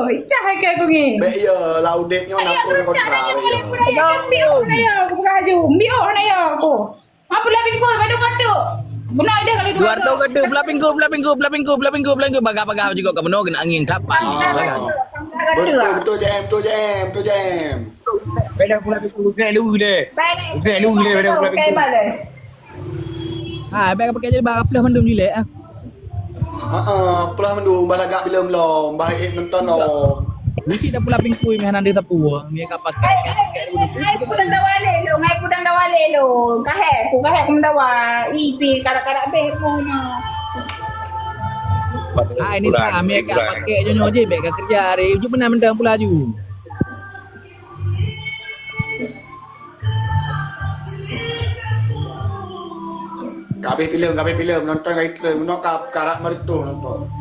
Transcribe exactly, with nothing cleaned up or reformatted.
Pecah ke aku ni. Bek ya, lau dek nyoe nak pun kontra bek ya. Tiga puluh. Aku peugah laju. Mbiok hana ya aku. Apa lah bingkoi, baru kata. Benar dah kali dua. Dua ratus kata, pula bingkoi, pula bingkoi, pula bingkoi, pula bingkoi, pula bingkoi, bagah-bagah juga kat menua kena angin tapan. Ah. Betul, betul, Jem, betul, Jem, betul, Jem. Beda pula bingkoi, bukan lu deh. Bukan lu deh, beda pula bingkoi. Ah, bèk pakai je bah, peuleuh mandum jilek ah. Ha ah, peuleuh mandum bah lagak bilom lom, bah ék nonton lom. Lucu dah pula bingkui meh hana deuh sapu. Mie ka pakai. Ngai kudang dawa lé lo, ngai kudang dawa lé lo. Kahek ku, kahek ku mendawa. Ipi karak-karak beh ku nyoe. Ah, ini tak, mie ka pakai nyoe nyoe je, bèk ka kerja hari. Ujuk beuna mentang pula ju. Ka habéh filem, ka habéh filem, nonton ka itrön, meunoe ka karap meureutôh nonton.